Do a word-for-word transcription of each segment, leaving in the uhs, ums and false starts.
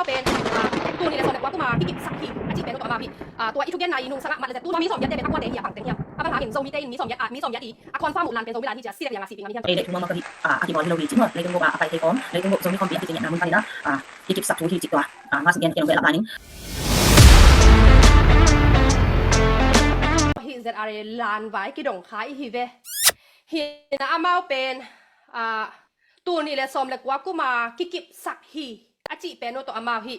Pen, ah, tul nih le sawm le kua kum a kikipsak hi a cih pen uh tawh amau hi. Ah, tua i thugenna i nungsang ah mat le zet tul mi sawm giat te pen a kuate hi a bang teng hiam? A bang hangin Zomi te in mi sawm giat, ah, mi sawm giat i a confirm uh lan pen Zomi lan hi ci a si lek liang a sihpih ngam hi hiam? Ei, leitung guk mah ka hi, ah, a kibawl hi lo hi ci maw, leitung guk ah a pai thei khawm, leitung guk Zomi khawmpi a kicing ngetna mun panin ah, ah, kikipsak thu hi ci tua, ah, must gen kei lo ve a lak lanin. Hi Z R A lan vai kidong kha i hi ve. Hi na amau pen, ah, tul nih le sawm le kua kum a kikipsak hi a cih pen uh tawh amau hi.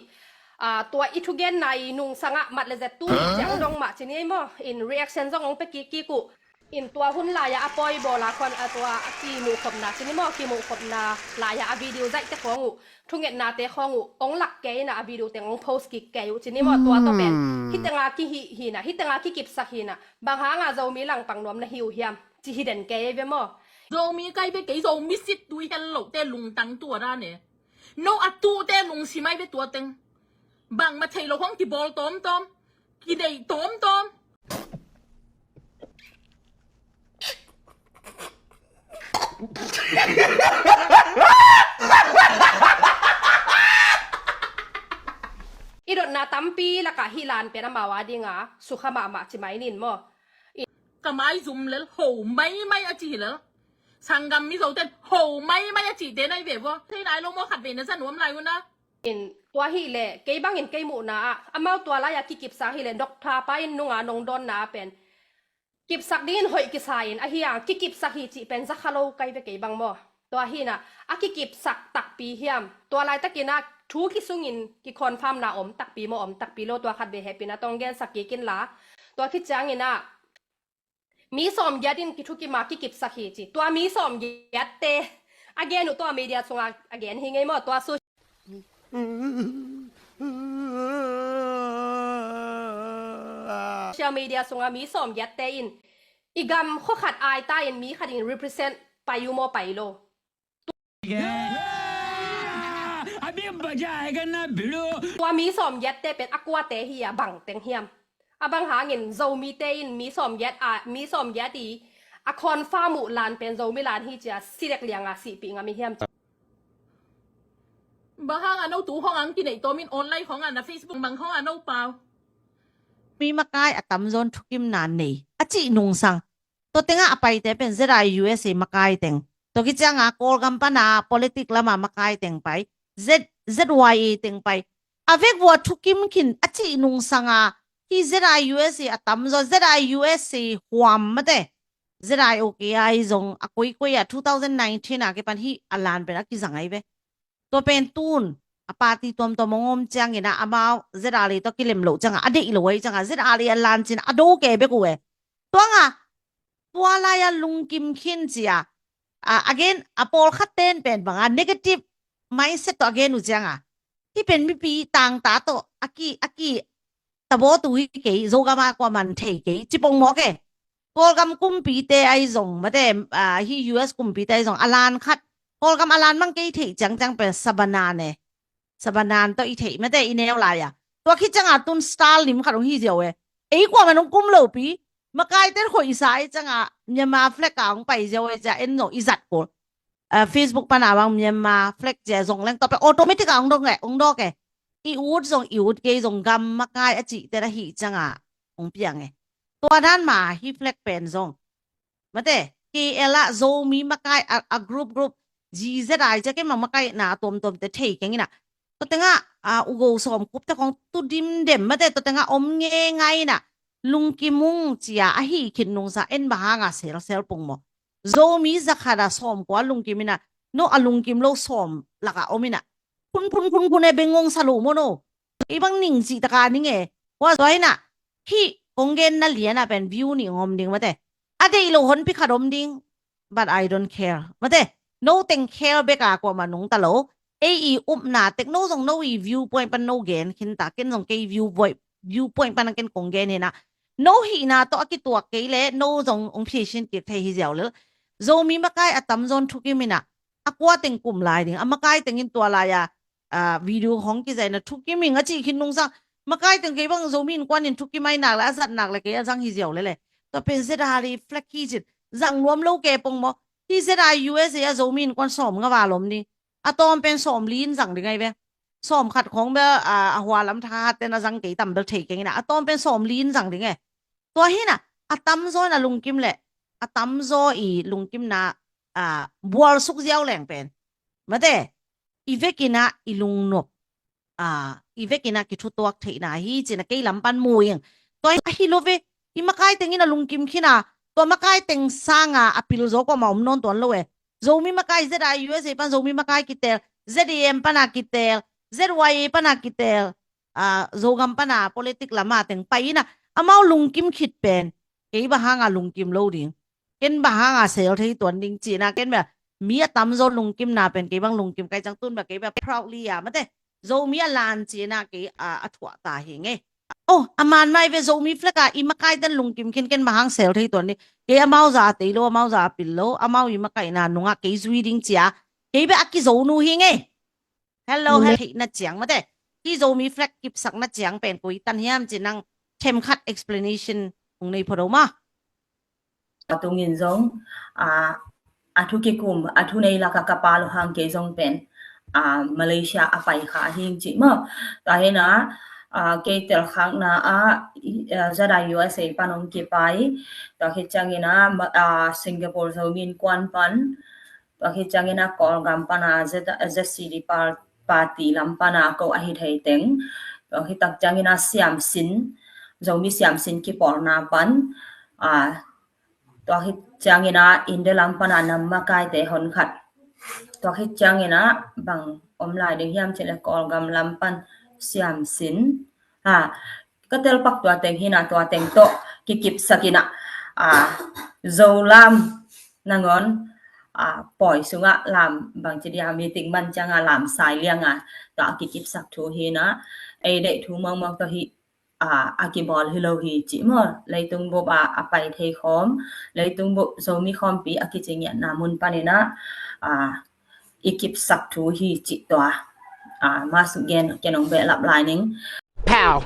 Ah, tua i thugenna i nungsang ah mat le zet tul ciang dong mah ci ni ei maw? In reaction zong hong pia kik kik uh. In tua hun lai-ah a pawi bawl a khuan a tua a kimuh khopna ci ni maw? Kimuh khopna lai-ah a video zaihte khawng uh, thungetnate khawng uh hong lak kei in ah a video teng hong post kik kei uh ci ni maw? Tua tawh pen hih teng a kihih hi na, hih teng a kikipsak hi na, bang hang a Zomi langpang nuam na hi uh hiam? Ci hi den kei ei ve maw? Zomi kai ve kei, Zomi sit tui hel lote lungtang tua dan e. No a tuhte lungsim ai ve tua teng. Bangmah thei lo hong kibawl tawmtawm, kideih tawmtawm. I dotna tampi lakah hih lan pen amau a dinga sukha mahmah ci mai nin maw? Ka maizum lel ho maimai a ci hi lel. Sanggam Mizo ten ho maimai a cihte nai ve vua. Thei nai lo maw, khat vei na za nuam lai uh na. In tua hi leh kei bangin kei muhna ah amau tua lai-a kikipsak hi leh doctor pa in nunga nong dawnna ah pen kipsak dingin hoih kisa in ahi hang kikipsak hi cih pen za kha lo kai ve kei bang maw? Tua hi na, a kikipsak takpi hiam? Tua laitakin ah thu kisungin kiconfirmna om takpi maw, om takpi lo, tua khat vei hehpihna tawh hong gensak kik inla. Tua khit ciangin ah mi sawm giat in kithukim a kikipsak hi ci. Tua mi sawm giatte a gen uh tua media sungah a gen hi ngei maw? Tua social media sungah mi sawm giatte in i gam khua khat aita in mi khat in represent pai uh maw, pai lo? Tua mi sawm giatte pen a kuate hi a bang teng hiam? A bang hangin Zomite in mi sawm giat a, mi sawm giat i a confirm uh lan pen Zomi lan hi ci a si lek liang a sihpih ngam i hiam? Bang hang a no tu hong ang kineih tawm in online hong a na Facebook mang hong a no pau. Mi makai a tamzaw in thukimna nei a cih nungsang. Tua tengah a paite pen Z I U S A makai teng. Tua khit cianga Kawlgam pana politic lama makai teng pai. Z, Z Y A teng pai. A vek vua thukim khin a cih nungsanga hi Z I U S A a tamzaw, Z I U S A huam mate. Z I O K I zong a koikoi a two thousand nineteen a kipan hi a lan pen a kizang ai ve. Tua pen tun a party tuamtuam hong om ciangin ah amau Z R A tawh kilem loh cianga a deih lo ai cianga Z R A a lan cin a do ke bek uh e. Tuanga tua lai-a lungkim khin cia, a, again, a pawlkhat ten pen banga negative mindset tawh a gen uh cianga hih pen mipi tangta tawh a ki, a ki tabawtu hi kei, Zogama kuaman thei kei ci pongmawk e. Kawlgam kumpite ai zong mate, a, hi U S kumpite ai zong a lan khat, Kawlgam a lan mang kei theih ciangciang pen Sabanan e. Sabanan tawh i theih mate i neu lai-a. Tua khit cianga tun style lim khat hong hi ziau e. Ei kuaman hong kum lopi, makaiten khoihsa ai cianga Myanmar flag a hong pai ziau e cia en zong i zat kul. A, Facebook pana bang Myanmar flag cia zong leng tawh pen automatic a hong dong e, hong dawk e. I ut zong i ut kei zong gam makai a cihte na hih cianga hong piang e. Tua dan ma hi flag pen zong mate, K L ah Zomi makai a, a group group G Z I cia kei ma makai na tuamtuamte thei keng ina. Tua tengah a, ugo sawm kupte khong tu dimdem mate, tua tengah om nge ngai ina. Lungkim ung cia a hi khin nungsa en bang hanga selsel pung maw? Zomi zakhat a sawm kua lungkim ina, no a lungkim lo sawm laka om ina. Khun khun khun khun e bengong sa lo maw no? I bang ning cih taka ning e. Hua zua ina, hih kong genna liana pen view nih ngom ding mate. A deih lo honpi khat om ding, but I don't care mate. No teng care beka kuama nungta lo. Ei i upna tek no zong no i viewpoint pan no gen khinta, ken zong kei viewpoint, viewpoint pana ken kong gen hina. No hihna tawh a kituak kei le no zong ong phisin kik thei hi ziau lel. Zomi makai a tamzaw in thukim ina, a kua teng kum lai ding, a makai tengin tua lai-a, a, video hong kizaina thukim ing a cih khin nungsang. Makai teng kei bang Zomi Innkuan in thukim ai nak le a zat nak le kei a zang hi ziau lele. Tua pen Z R A flag hi cin zang nuam lo ke pong maw? Hi Z I U S A a Zomi Innkuan sawm nga val om ding, a tawm pen sawm li in zang ding ai ve. sawm khat khong bel a hua lam thahat ten a zang kei tam bel thei keng ina, a tawm pen sawm li in zang ding e. Tua hi ina, a tamzaw in a lungkim le a tamzaw i lungkimna bual suk ziau leng pen mate, i vek ina i lungnop, i vek ina kithutuak theihna hi ci ina kei lam pan mu ing. Tua hi lo ve, i makai teng ina lungkim khin a, tua makai teng sanga a pil zaw kua ma om nawn tuan lo e. Zomi makai Z I U S A pan Zomi makai kitel, Z A M pana kitel, Z Y A pana kitel, Zogam pana politik lama teng pai ina amau lungkim khit pen kei bang hanga lungkim lo ding, ken bang hanga sel thei tuan ding ci ina ken bia mi a tamzaw lungkimna pen kei bang lungkim kai ciang tun bia kei bia proudly a mate Zomi a lan ci ina kei a thuah ta hi ngei. Oh, a man mai ve Zomi flag a i makai ten lungkim khin ken bang hang sel thei tuan ding. Kei amau za a tei lo, amau za a pil lo, amau i makaihna nungah kei zui ding cia kei bia a kizo nu hi ngei. Hello, hello, theihna ciang mate. Hi Zomi flag kipsakna ciang pen koi tan hiam ci nang themkhat explanation hong nei pho do ma. Tungin zong a thu kikum a thu nei laka ka pa lo hang kei zong pen Malaysia a pai kha hing ci ma. Tua hi ina kei telkhakna a Z I U S A pan hong kipai. Tua khit ciang ina Singapore Zomi Innkuan pan, tua khit ciang ina Kawlgam pana Z C D party lam pana ko ahi thei teng, tua khit tak ciang ina siamsin, Zomi siamsin kipawlna pan, tua khit ciang ina India lam pana nam makaite honkhat, tua khit ciang ina bang om lai ding hiam ci le Kawlgam lam pan siamsin. Ha, ka telpak tua teng hi ina tua teng tawh kikipsak ina Zo lam nangawn pawi sungah lam bang ci dia meeting man cianga lam sai lianga tua a kikipsak thu hi ina ei deih thu mawngmawng tawh hi a kibawl hi lo hi ci maw. Leitung bup a a pai thei khawm, leitung bup Zomi khawmpi a kici ngiatna mun pan ina i kipsak thu hi ci tua. Masuk gen ken hong behlap lai ning. Pow!